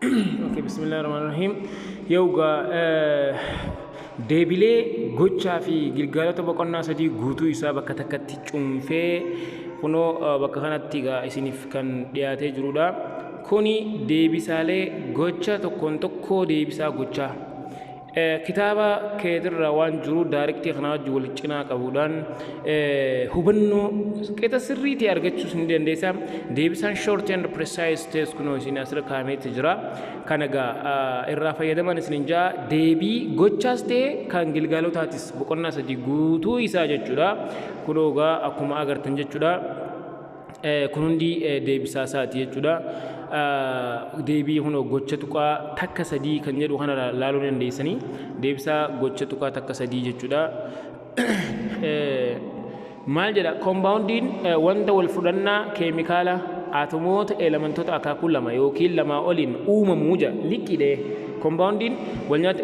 Okay, bismillahirrahmanirrahim. Yoo gaa deebilee gochaa fi gilgaalota boqonnaa 3 guutuu isaa bakka takkatti cuunfee kunoo bakka kanatti egaa isiniif kan dhiyaatee jirudha. Kuni deebisaalee gocha tokkoon tokkoo deebisaa gochaa. Kitaaba keetirra waan jiru daarektii kanaa wajjin wal cinaa qabuudhaan hubannoo qixa sirrii ta'e argachuus ni dandeessa. Deebisaan short and precise test kunoo isin asirra kaa'ameeti jira. Kana egaa irraa fayyadaman isinin jaa, deebii gochaas ta'e kan gilgaalotaatis boqonnaa 3 guutuu isaa jechuudha. Kunoo egaa akkuma agartan jechuudha. Kun hundi deebisaa isaati jechuudha. Deebii kun gocha tuqaa takka sadii kan jedhu kana laaluu dandeessanii, deebisaa gocha tuqaa takka sadii jechuudha. Maal jedha? Koombaawundiin wanta wal fudhannaa keemikaala atomoota elementoota akaakuu lama yookiin lamaa oliin uumamuu jedha liqqiidhe. Koombaawundiin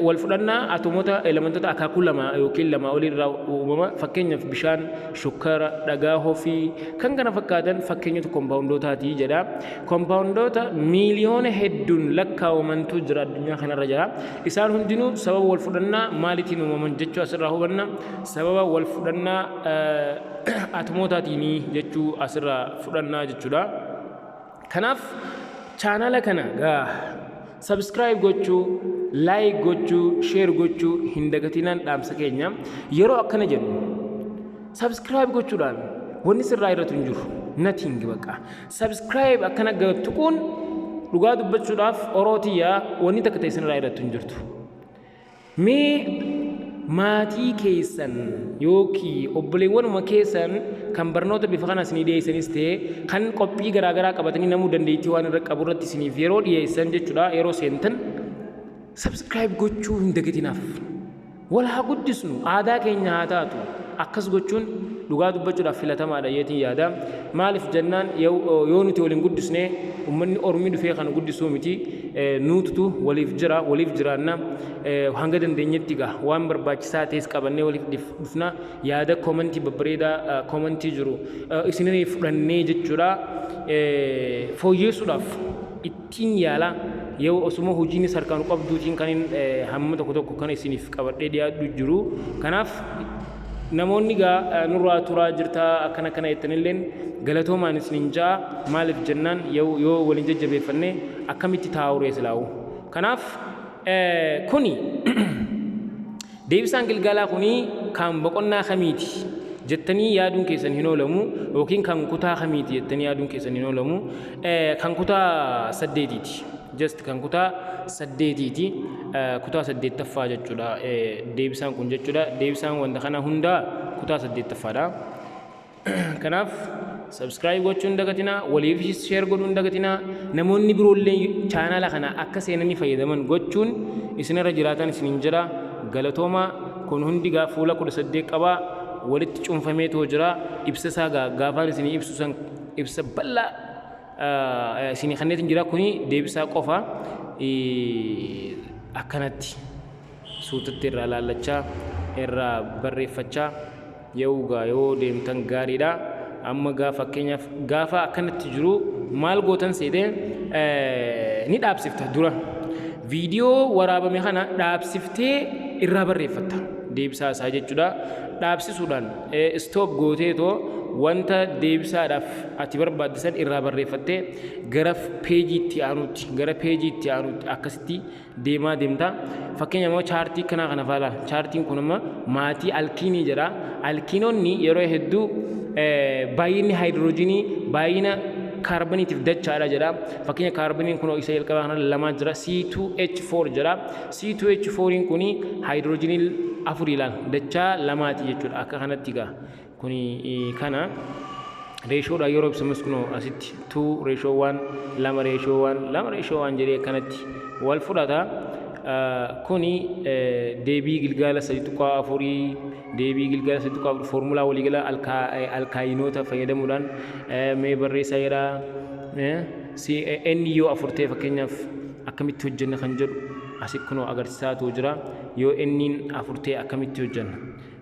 wal fudhannaa atomoota elementoota akaakuu lama yookiin lamaa olii irraa uumama. Fakkeenyaaf bishaan, shukkara, dhagaa hofii kan kana fakkaatan fakkeenyota koombaawundootaati jedha. Koombaawundoota miiliyoona hedduun lakkaa'amantu jira addunyaa kanarra jira. Isaan hundinuu sababa wal fudhannaa maaliitiin uumaman jechuu asirraa hubanna. Sababa wal fudhannaa atomootaatiini jechuu asirraa fudhannaa jechuudha. Kanaaf chaanala kana gaa subscribe gochuu, like gochuu, share gochuu hin dagatinaan dhaamsa keenya. Yeroo akkana jennu subscribe gochuudhaan wanni sirraa irratu hin jiru. Nothing bakka. Subscribe akkana tuquun dhugaa dubbachuudhaaf orootii wanni takka ta'e sirraa irratu hin jirtu. Mee maatii keessan yookiin obboleewwanuma keessan kan barnoota bifa kana isinii dhiyeessanis ta'e kan qophii garaagaraa qabatanii namuu dandeettii waan irra qabu irratti isiniif yeroo dhiyeessan jechuudha, yeroo seentan subscribe gochuu hin dagatinaaf. Wal haa guddisnu, aadaa keenya haa taatu. Akkas gochuun dhugaa dubbachuudhaaf filatamaadha yeetiin yaada. Maaliif jennaan, yoo nuti waliin guddisne uummanni ormi dhufee kan guddisuu miti, nuututu waliif jira, waliif jiraanna. Hanga dandeenyetti gaa waan barbaachisaa ta'es qabannee waliif dhufna, yaada koomantii babbareedaa koomantii jiru isinii fudhannee jechuudha fooyyeessuudhaaf ittiin yaala. Yoo osuma hojiinis harkaan qabduutiin kan hamma tokko tokko kan isiniif qabadhee dhiyaadhu jiru. Kanaaf namoonni gaa nurraa turaa jirtaa akkana akkana jettanilleen galatoomaan isinin jaa. Maaliif jennaan, yoo waliin jajjabeeffanne akkamitti taa'u silaa'u. Kanaaf kuni deebisaan gilgaalaa kuni kan boqonnaa kamiiti jettanii yaaduun keessan hin oolamu, yookiin kan kutaa kamiiti jettanii yaaduun keessan hin oolamu. Kan kutaa 8ti. Just kan kutaa 8ti. Kutaa 8ffaa jechuudha deebisaan kun jechuudha. Deebisaan wanta kana hundaa kutaa 8ffaadha. Kanaaf subscribe gochuun dagatinaa, waliif share godhuun dagatinaa, namoonni biroollee chaanala kana akka seenanii fayyadaman gochuun isinirra jiraatan isinin jira. Galatoomaa. Kun hundi gaa fuula 18 qabaa, walitti cuunfameetoo jira. Ibsa isaa gaafaan isinii ibsu san ibsa bal'aa isinii kanneetiin jira. Kuni deebisaa qofa, akkanatti suutatti irraa laallachaa irraa barreeffachaa yoo gaa yoo deemtan gaariidha. Amma gaa fakkeenyaaf gaafa akkanatti jiru maal gootan seete? Ni dhaabsifta. Dura viidiyoo waraabame kana dhaabsiftee irraa barreeffatta deebisaa isaa jechuudha. Dhaabsisuudhaan stop gooteetoo wanta deebisaadhaaf ati barbaadde irraa barreeffattee gara peejiitti aanutti, gara peejiitti aanutti akkasitti deemaa deemta. Fakkeenya immoo chaartii kanaa kana faala. Chaartiin kun immoo maatii alkiinii jedha. Alkiinonni yeroo hedduu baay'inni haayidroojinii baay'ina kaarbaniitiif dachaadha jedha. Fakkeenya kaarbaniin kun isa jalqabaa kana lamaa jira. C2H4 jedha. C2H4 kun haayidroojinii afur ilaal dachaa lamaati jechuudha. Akka kanatti gaa kuni kana reeshoodha yeroo ibsamus kunoo asitti 2 ratio 1, 2 ratio 1, 2 ratio 1 jedhee akkanatti wal fudhata. Kuni deebii gilgaala 3.4, deebii gilgaala 3.4 foormulaa waliigalaa alkaayinoota fayyadamuudhaan mee barreessaa jedha. N yoo afur ta'e fakkeenyaaf akkamitti hojjenna kan jedhu asi kunoo agarsiisaatu jira. Yoo N'n afur ta'e akkamitti hojjenna?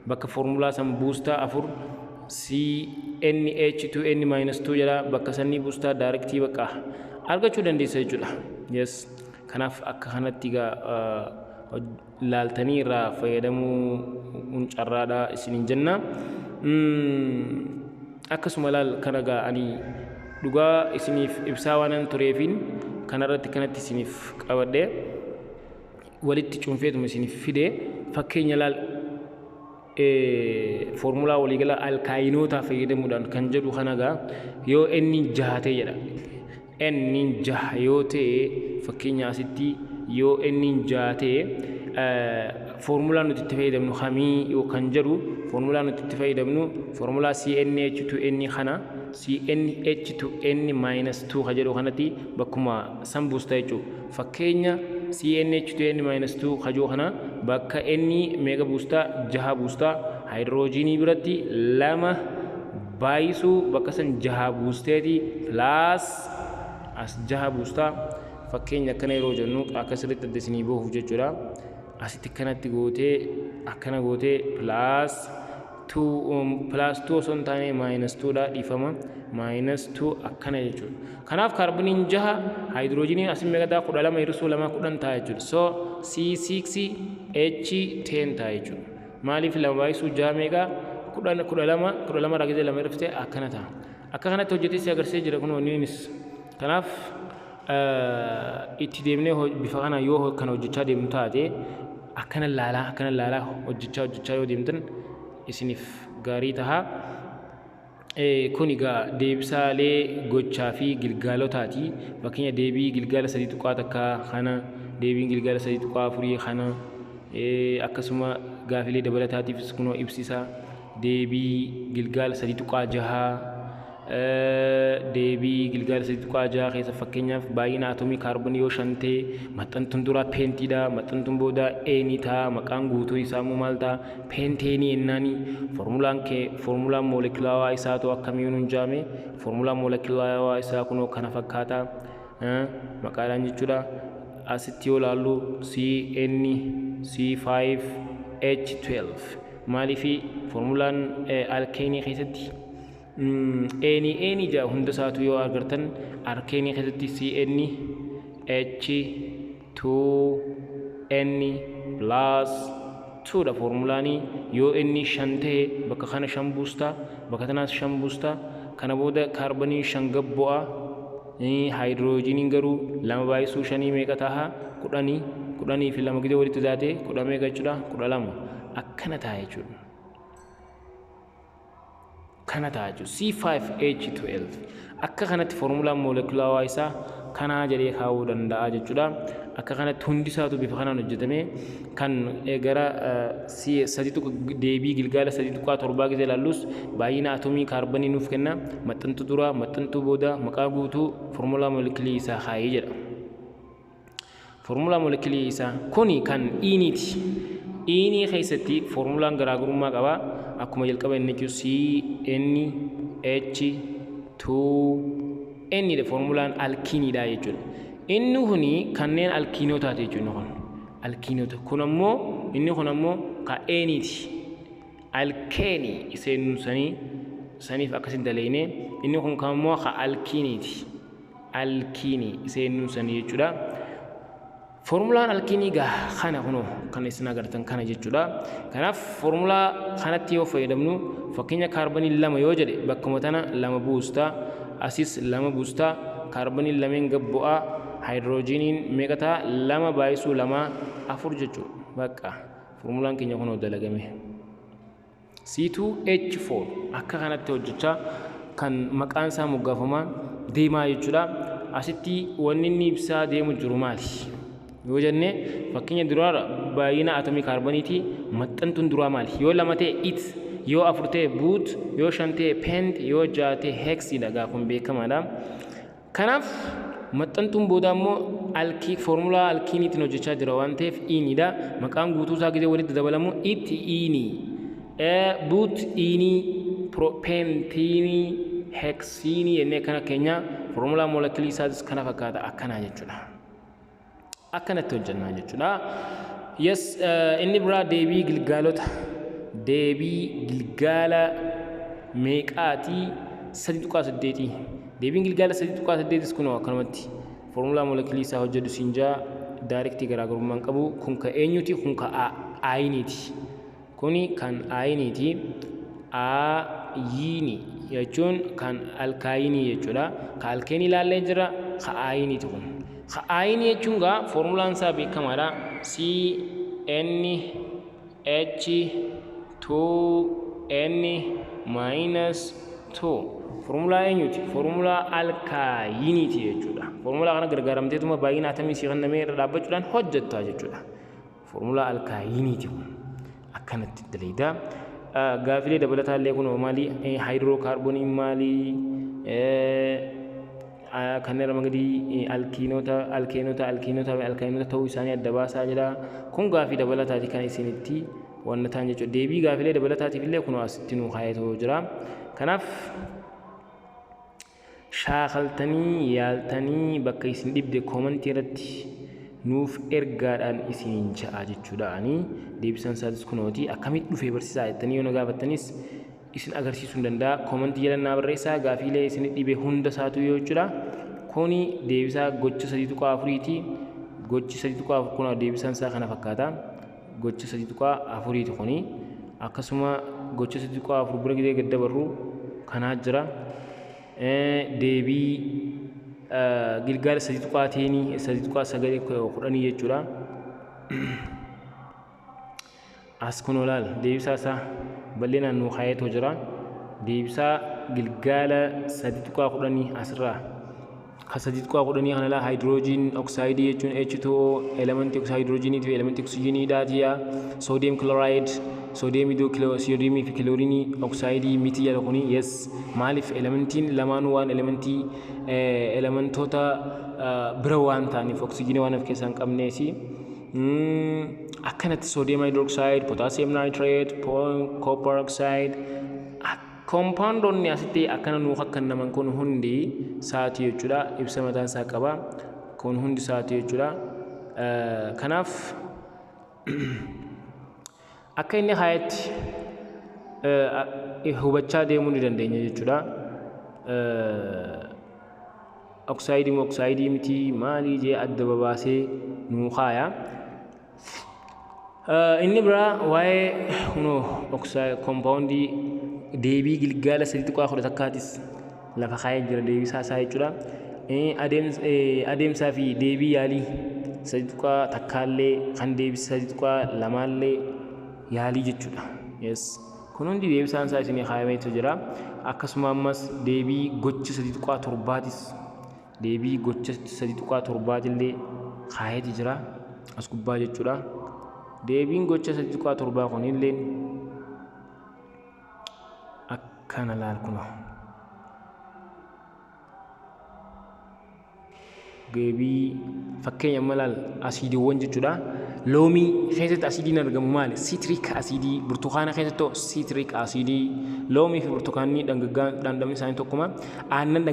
Bakka foormulaa san buustaa, afur C N H 2 N minus 2 jedha, bakka sanii buustaa, daarektii bakka argachuu dandeessa jechuudha. Yes. Kanaaf akka kanatti egaa laaltanii irraa fayyadamuu carraadha isiniin jenna. Akkasuma laal, kana egaa ani dhugaa isiniif ibsaa waanan tureefin kanarratti kanatti isiniif qabadhee walitti cuunfeetuma isiniif fide. Fakkeenya laal, foormulaa waliigala alkaayinootaa fayyadamuudhaan kan jedhu kana egaa yoo inni 6 ta'e jedha. Inni 6 yoo ta'e, fakkeenya asitti yoo inni 6 ta'e, foormulaa nuti itti fayyadamnu kamii yoo kan jedhu, foormulaa nuti itti fayyadamnu foormulaa CnH2n kana, CnH2n minus 2 ka jedhu kanatti bakkuma san buusta jechuudha. Fakkeenya CnH2n minus 2 ka jedhu kana bakka inni meeqa buustaa? 6 buustaa. Haayidroojiinii biratti 2 baay'isuu bakka san 6 buusteeti, plus as 6 buustaa. Fakkeenya akkana yeroo jennu akka sirriitti adda isinii bahuuf jechuudha. Asitti kanatti gootee, akkana gootee, plus 2, plus 2 osoo hin taane minus 2 dha, dhiifama, minus 2 akkana jechuudha. Kanaaf kaarboniin 6, haayidroojiniin asin meeqa ta'a? 12 hir'isuu 2 10 ta'a jechuudha. So C6H10 ta'a jechuudha. Maaliif? 2 baay'isuu 6 meeqa? 10, 12, 12 irraa gisee 2 hir'iftee akkana ta'a. Akka kanatti hojjetee si agarsiisee jira kun innis. Kanaaf itti deemnee bifa kana yoo kana hojjechaa deemnu taate, akkana laalaa, akkana laalaa hojjechaa hojjechaa yoo deemtan isiniif gaarii taha. Kun egaa deebisaalee gochaa fi gilgaalotaati. Fakkeenya deebii gilgaala 3.1 kana, deebiin gilgaala 3.4 kana, akkasuma gaafilee dabalataatiifis kunoo ibsisa. Deebii gilgaala 3.6, deebii gilgaala 3.6 keessa fakkeenyaaf baay'ina atomii kaarboonii yoo 5 ta'e, maxxantuun duraa peentiidha, maxxantuun boodaa eenii ta'a, maqaan guutuu isaa immoo maal ta'a? Peenteenii yennaani. Foormulaan kee, foormulaan moolekulaawaa isaa ta'u akkamii nuun jaame? Foormulaan moolekulaawaa isaa kunoo kana fakkaata maqaadhaan jechuudha. Asitti yoo ilaallu CN C5 H12. Maaliifi foormulaan alkeenii keessatti eenii eenii jaa hunda isaatu yoo agartan, alkeenii keessatti CN H 2 N plus 2 dha foormulaanii. Yoo inni 5 ta'e, bakka kana 5 buustaa, bakka tanaas 5 buustaa. Kana booda kaarbanii 5 gabbo'a, haayidroojiniin garuu 2 baay'isuu 5 meeqa ta'a? 10. 10 fi 2 gidee walitti taate 10 meeqa jechuudha? 12 akkana ta'a jechuudha. Kana ta'a jechuudha. C5H12 akka kanatti foormulaan moolekulaawaa isaa kanaa jedhee kaa'uu danda'a jechuudha. Akka kanatti hundi isaatu bifa kanaan hojjetame. Kan gara deebii gilgaala 3.7 gisee ilaallus baay'ina atomii kaarbanii nuuf kenna. Maxxantuu duraa, maxxantuu boodaa, maqaa guutuu, foormulaa moolekilii isaa kaa'ee jedha. Foormulaa moolekilii isaa kuni kan iiniiti. Iinii keessatti foormulaan garaagarummaa qaba. Akkuma jalqaba inni jechuun C N H 2 N dha, foormulaan alkiiniidha jechuudha. Inni kuni kanneen alkiinotaati jechuudha, inni kun alkiinota. Kun ammoo, inni kun ammoo ka eeniiti. Alkeenii iseen sanii saniif akkasin daleeyne. Inni kun kan ammoo ka alkiiniiti. Alkiinii iseen sanii jechuudha. Foormulaan alkiinii gaa kana kunoo kan isin agartan kana jechuudha. Kanaaf foormulaa kanatti yoo fayyadamnu, fakkeenya kaarbanii 2 yoo jedhe, bakkuma tana 2 buustaa, asis 2 buustaa, kaarbanii lameen gabbu'aa, haayidroojiniin meeqa ta'a? 2 baay'isuu 2 4 jechuudha. Bakka foormulaan keenya kunoo dalagame. C2H4 akka kanatti hojjechaa kan maqaan isaa moggaafamaa deemaa jechuudha. Asitti wanni inni ibsaa deemu jiru maali yoo jenne, fakkeenya duraa baay'ina atomii kaarboniiti. Maxxantuun duraa maali? Yoo 2 ta'e et, yoo 4 ta'e but, yoo 5 ta'e pent, yoo 6 ta'e heksiidha gaa, kun beekamaadha. Kanaaf maxxantuun booda immoo alkii, foormulaa alkiiniitiin hojjechaa jira waan ta'eef iiniidha. Maqaan guutuu isaa gisee walitti dabalamu it iinii, but iinii, pentiinii, heksiinii jennee kana keenya. Foormulaa moolekilii isaatis kana fakkaata, akkanaa jechuudha. Akkanatti hojjannaa jechuudha. Yes, inni biraa deebii gilgaalota. Deebii gilgaala meeqaatii? 3.8. Deebiin gilgaala 3.8s kunoo akkanumatti foormulaa moolekilii isaa hojjedhu siin jaa. Directii garaagarummaa hin qabu. Kun ka eenyuti? Kun ka aayiniiti. Kuni kan aayiniiti. Aayini jechuun kan alkaayinii jechuudha. Ka alkeenii ilaallee jira, ka aayiniiti kun. Ka aayinii jechuun gaa foormulaan isaa beekamaadha. C N H 2 N minus 2. Foormulaa eenyuti? Foormulaa alkaayiniiti jechuudha. Foormulaa kana gargaaramteetuma baay'ina atamii sii kennamee irra dhaabbachuudhaan hojjettaa jechuudha. Foormulaa alkaayiniiti kun. Akkanatti daleeydaa. Gaafilee dabalataa illee kun maali? Haayidrookaarbooniin maali? Kanneen armaan gadii alkiinota, alkeenota, alkiinota fi alkaayinota ta'uu isaanii adda baasaa jira. Kun gaafii dabalataati kan isinitti wanna ta'an jechuudha. Deebii gaafilee dabalataatiif illee kun asitti nuu kaa'eetoo jira. Kanaaf shaakaltanii yaaltanii bakka isin dhibde commentii irratti nuuf ergaadhaan isiniin ja'a jechuudha. Ani deebisaan isaatis kunooti. Akkamitti dhufee barsiisaa jettanii yoo na gaafattanis isin agarsiisuu hin danda'a. Commentii jala naa barreessaa gaafiilee isin dhibe hunda isaatu yoo jechuudha. Kuni deebisaa gocha 3.4ti. Gochi 3.4 kun deebisaan isaa kana fakkaata. Gocha 3.4ti kuni. Akkasuma gocha 3.4 bira gidee gad dabarru kanaa jira. Deebii gilgaala 3.10, 3.9, 10 jechuudha. As kun olaal deebisaa isaa bal'inaan nuu kaa'eetoo jira. Deebisaa gilgaala 3.10 asirraa. Ka 3.10 kana laa haayidroojiin oksaayidii jechuun H2O elementii haayidroojiinii fi elementii oksijiiniidhaati. Soodiyem kilooraayid, soodiyemii fi kilooriinii oksaayidii miti jedha kuni. Yes, maaliif? Elementiin lamaanuu waan elementii elementoota bira waan ta'aniif oksijiinii waan of keessaa hin qabneesi. Akkanatti soodiyem hydroxide, potassium nitrate, copper oxide, koompaawundoonni asitti akkana nuu kennaman kun hundi sa'aatii jechuudha. Ibsa mataa isaa qaba. Kun hundi sa'aatii jechuudha. Kanaaf akka inni haayetti hubachaa deemuu ni dandeenya jechuudha. Oksaayidii moo oksaayidii miti maalii jee adda babaasee nuu kaaya. Inni biraa waa'ee kunoo koompaawundii deebii gilgaala 3.11tis lafa kaayee jira deebisaa isaa jechuudha. Adeemsaa fi deebii yaalii 3.1llee kan deebisa 3.2llee yaalii jechuudha. Yes. Kun hundi deebisaan isaa isinii kaayameetu jira. Akkasuma ammas deebii gocha 3.7tis, deebii gocha 3.7tillee kaayeeti jira as gubbaa jechuudha. Deebiin gocha 3.7 kunillee akkana laal kunoo. Deebii fakkeenya amma laal asiidiiwwan jechuudha. Loomii keessatti asiidiin argamu maali? Citric asiidii. Burtukaana keessatti citric asiidii. Loomii fi burtukaanni dhandhamni isaanii tokkuma. Aannan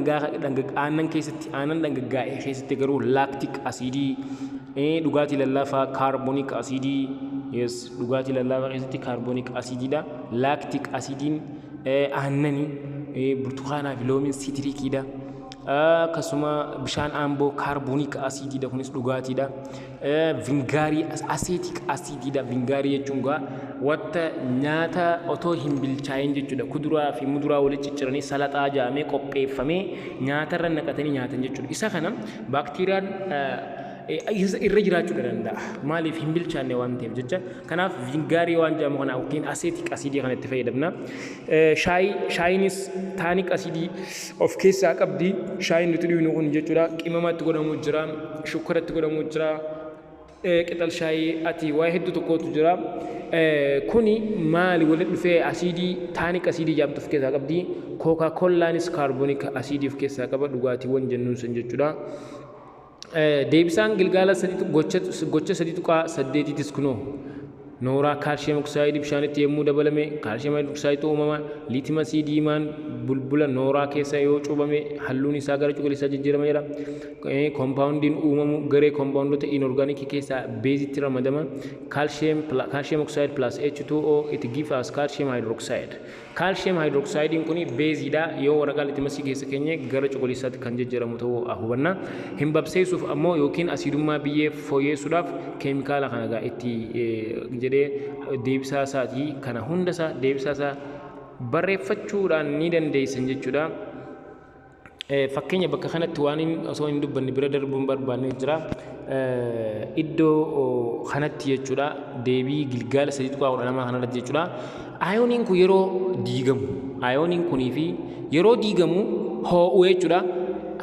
aannan keessatti, aannan dhangaggaa'ee keessatti garuu lactic asiidii. Dhugaatii lallaafaa carbonic asiidii. Yes, dhugaatii lallaafaa keessatti carbonic asiidiidha. Lactic asiidiin aannanii, burtukaanaa fi loomiin citriciidha. Akkasuma bishaan aamboo carbonic asiidiidha, kunis dhugaatiidha. Vinegarii acetic asiidiidha. Vinegarii jechuun gaa wanta nyaata otoo hin bilchaa'in jechuudha. Kuduraa fi muduraa walitti cicciranii salaxaa jedhamee qopheeffamee nyaatarra naqatanii nyaatan jechuudha. Isa kana baakteeriyaan irra jiraachuu danda'a. Maaliif? Hin bilchaanne waan ta'eef jecha. Kanaaf vinegarii waan jedhamu kana yookiin acetic asiidii kana itti fayyadamna. Shaayii, shaayiinis tannic asiidii of keessaa qabdi. Shaayiin nuti dhugnu kun jechuudha. Qimama itti godhamu jira, shukkara itti godhamu jira. Qixal shaayii ati waa hedduu tokkotu jira. Kuni maali walitti dhufee asiidii tannic asiidii jedhamtu of keessaa qabdi. Kookaa kollaanis carbonic asiidii of keessaa qaba dhugaatiiwwan jennuun sun jechuudha. Deebisaan gilgaala gocha 3.8tis kunoo nooraa calcium oxidii bishaanitti yommuu dabalame calcium hydroxidiitu uumama. Liitimasii diimaan Bulbula nooraa keessa yoo cuubame halluun isaa gara cuquliisaa jijjiirama jedha. Koompaawundiin uumamu garee koompaawundoota inorgaanikii keessaa beezitti ramadama. Calcium oxide plus H2O, it give us calcium hydroxide. Calcium hydroxidein kun beeziidha. Yoo waraqaa litmasii keessa keenye gara cuquliisaatti kan jijjiiramu ta'uu hubanna. Hin babseessuuf ammoo yookiin asiidummaa biyyee fooyyessuudhaaf keemikaala kana gaa itti jedhee deebisaa isaatii kana hunda isaa deebisaa isaa barreeffachuudhaan ni dandeessan jechuudha. Fakkeenya bakka kanatti waan osoo hin dubbanne bira darbuun barbaanne jira. Iddoo kanatti jechuudha, deebii gilgaala 3.12 kanarratti jechuudha. Ayooniin kun yeroo diigamu, ayooniin kunii fi yeroo diigamu hoo'u jechuudha.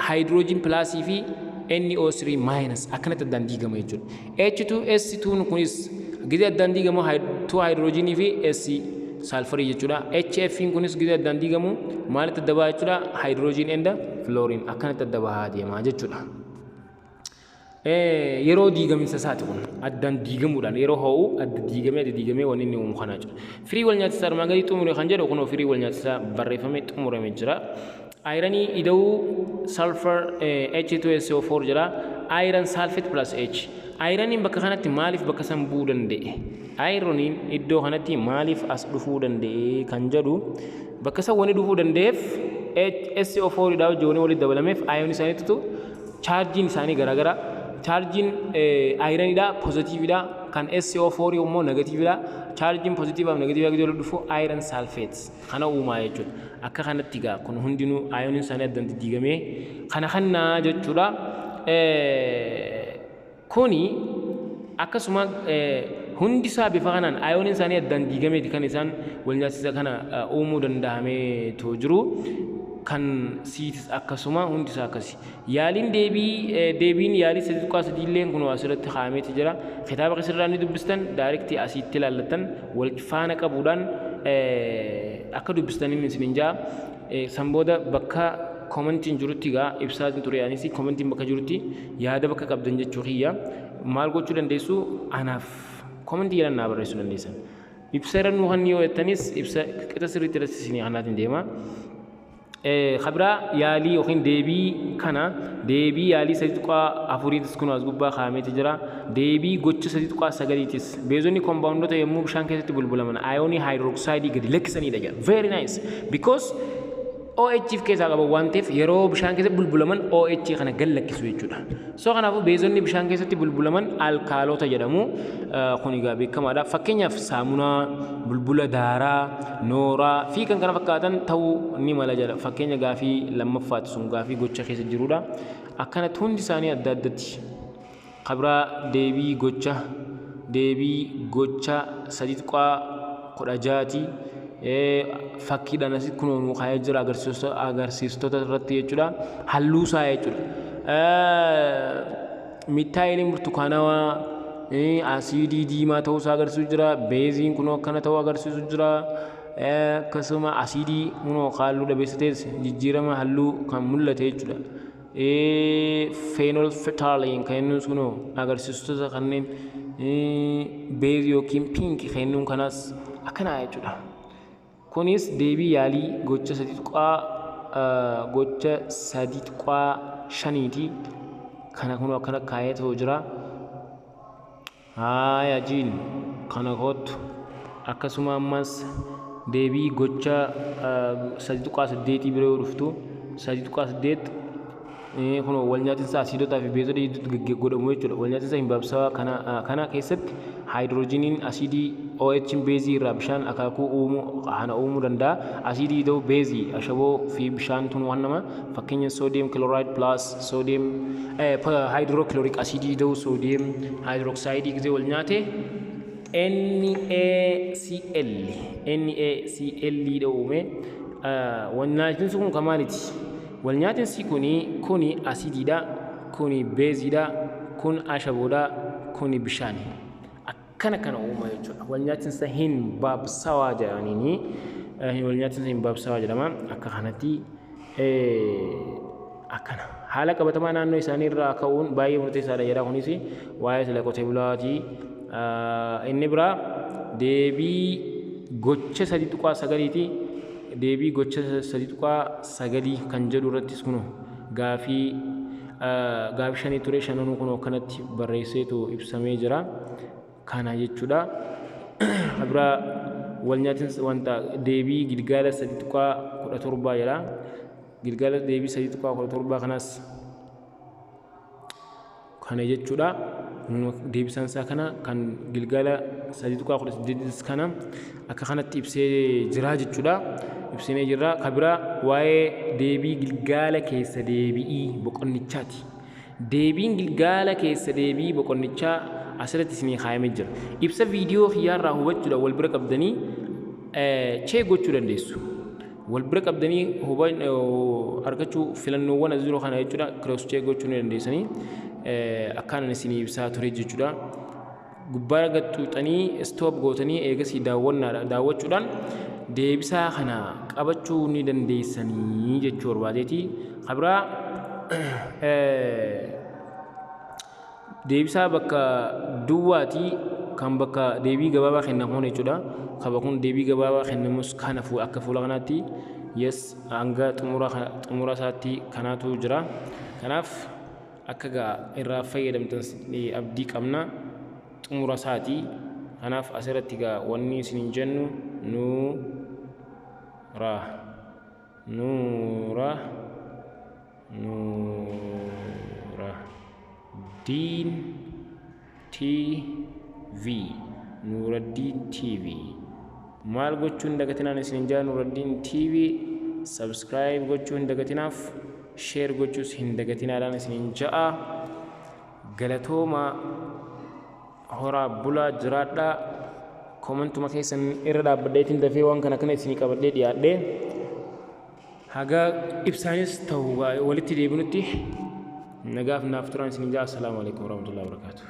Hydrogen plusii fi NO3 minus akkanatti addaan diigama jechuudha. H2S2 kunis gizee addaan diigamu 2 hydrogenii fi S sulfurii jechuudha. HF kunis gizee addaan diigamu maalitti adda baha jechuudha? Hydrogen and fluorine akkanatti adda bahaa deema jechuudha. Yeroo diigaminsa isaati kun addaan diigamuudhaan yeroo ho'u adda diigamee wanni inni uumu kana jechuudha. Firii wal nyaatisaa armaan gadii xumure kan jedhu kunoo firii wal nyaatisaa barreeffamee xumurame jira. Ironii ida'uu sulfur H2SO4 jira. Iron sulfate plus H. Ironiin bakka kanatti maaliif bakka san bu'uu danda'e? Ironiin iddoo kanatti maaliif as dhufuu danda'e kan jedhu, bakka san wani dhufuu danda'eef SO4 dha wajjin wani walitti dabalameef ayoon isaaniitu chaarjiin isaanii garaagara. Chaarjiin ironiidha poozitiividha, kan SO4 immoo negatiividha. Chaarjiin poozitiivaaf negatiivaa gidduu walitti dhufu iron sulfate kana uumaa jechuudha. Akka kanatti egaa kun hundinuu ayooniin isaanii addaan diddiigamee kana kannaa jechuudha. Kuni akkasuma hundi isaa bifa kanaan ayooniin isaanii addaan diigameeti kan isaan wal nyaachisa kana uumuu danda'ameetu jiru. Kan siitis akkasuma hundi isaa akkasi. Yaaliin deebii, deebiin yaalii 3.3 illee kun asirratti kaa'ameeti jira. Kitaaba keessarraa ni dubbistan, directii asitti ilaallattan wal faana qabuudhaan akka dubbistaniin isinin jaa. San booda bakka commentiin jirutti gaa ibsaatiin ture, anis commentiin bakka jirutti yaada bakka qabdan jechuu kiyya. Maal gochuu dandeessu? Anaaf commentii jedhan naa barreessuu dandeessan. Ibsa irra nuu kan yoo jettanis ibsa qixa sirriitti irratti isinii kanaatiin deema. Kabiraa yaalii yookiin deebii kana, deebii yaalii 3.4iitis kun as gubbaa kaa'ameeti jira. Deebii gocha 3.9iitis beezonni koompaawundoota yommuu bishaan keessatti bulbulaman ayoonii haayidrooksayidii gadi lakkisanidha jedha. Very nice, because OH keessaa qaban waan ta'eef yeroo bishaan keessatti bulbulaman OH kana gad lakkisu jechuudha. So kanaafuu beezonni bishaan keessatti bulbulaman alkaalota jedhamu. Kun egaa beekamaadha. Fakkeenyaaf saamunaa, bulbula daaraa, nooraa fi kan kana fakkaatan ta'uu ni mala jedha. Fakkeenya gaafii lammaffaati sun, gaafii gocha keessa jirudha. Akkanatti hundi isaanii adda addatti. Kabiraa deebii gocha 3.16ti. Fakkiidhaan asitti kunoo nuu kaa'ee jira agarsiistota irratti jechuudha. Halluu isaa jechuudha. Mittaayiliin burtukaanawaa asiidii diimaa ta'uu isaa agarsiisu jira. Beeziin kunoo akkana ta'uu agarsiisu jira. Akkasuma asiidii kunoo halluu dhabeessa ta'es jijjiirama halluu kan mul'ate jechuudha. Phenolphthalein kan inni kunoo agarsiistota kanneen beezii yookiin pink kan inni kanaas akkanaa jechuudha. Kunis deebii yaalii gocha 3.5ti. Kana kunoo akkana kaa'ee ta'u jira. Haaya jiin kana kootu akkasuma ammas deebii gocha 3.8 bira yoo dhuftu, 3.8 kun wal nyaatinsa asiidotaa fi beezota gidduutti godhamu jechuudha. Wal nyaatinsa hin baabsawaa kana keessatti haayidroojiniin asiidii OH beezii irraa bishaan akaakuu uumuu kana uumuu danda'a. Asiidii ta'uu beezii ashaboo fi bishaan tun waan nama fakkeenya sodium chloride plus sodium hydrochloric asiidii ta'uu sodium hydroxide gisee wal nyaate NaCl NaCl dha uume. Wal nyaatinsi kun kan maaliiti? Wal nyaatinsi kuni asiidiidha, kuni beeziidha, kun ashaboodha, kuni bishaani. Akkana kana uuma jechuudha. Wal nyaatinsa hin baabsawaa jedhaniini wal nyaatinsa hin baabsawaa jedhama. Akka kanatti akkana haala qabatamaa naannoo isaanii irraa ka'uun baay'ee murteessaadha jedha. Kunis waa'ee sila qotee bulaati. Inni biraa deebii gocha 3.9ti. Deebii gocha 3.9 kan jedhu irrattis kunoo gaafii gaafii shanii ture, shananuu kunoo akkanatti barreesseetu ibsamee jira. Kana jechuudha. Biraa wal nyaatinsa wanta deebii gilgaala 3.17 jedha. Gilgaala deebii 3.17 kanas kana jechuudha. Deebisaan isaa kana, kan gilgaala 3.18 kana akka kanatti ibsee jira jechuudha. Ibsinee jirra. Ka biraa waa'ee deebii gilgaala keessa deebi'ii boqonnichaati. Deebiin gilgaala keessa deebii boqonnichaa asirratti isinii kaayamee jira. Ibsa viidiyoo kiyyaarraa hubachuudhaan wal bira qabdanii check gochuu dandeessu. Wal bira qabdanii argachuu filannoowwan as jiru kana jechuudha. Cross check gochuu ni dandeessanii akkaan isinii ibsaa ture jechuudha. Gubbaa xuuxanii, stop gootanii, eegasii daawwannaadha daawwachuudhaan deebisaa kana qabachuu ni dandeessanii jechuu barbaadeeti. Ka biraa deebisaa bakka duwwaatii kan bakka deebii gabaabaa kennamu jechuudha. Kaba kun deebii gabaabaa kennamus kana akka fuula kanaatti, yes, hanga xumura isaatti kanaatu jira. Kanaaf akka gaa irraa fayyadamtan abdii qabna, xumura isaati. Kanaaf asirratti gaa wanni isiniin jennu nuura nuura nuura diin TV, Nuuraddiin TV maal gochuu hin dagatinaan isiniin jaa. Nuuraddiin TV subscribe gochuu hin dagatinaaf, share gochuus hin dagatinaadhaan isiniin ja'a. Galatooma, horaa bulaa, jiraadhaa. Commentuma keessan irra dhaabbadheetiin dafee waan kana kana isinii qabadhee dhiyaadhee haga ibsaanis ta'u walitti deebinutti nagaaf naaf turan isiniin ja'a. Assalaamu alaikum warahmatullahi wabarakaatuh.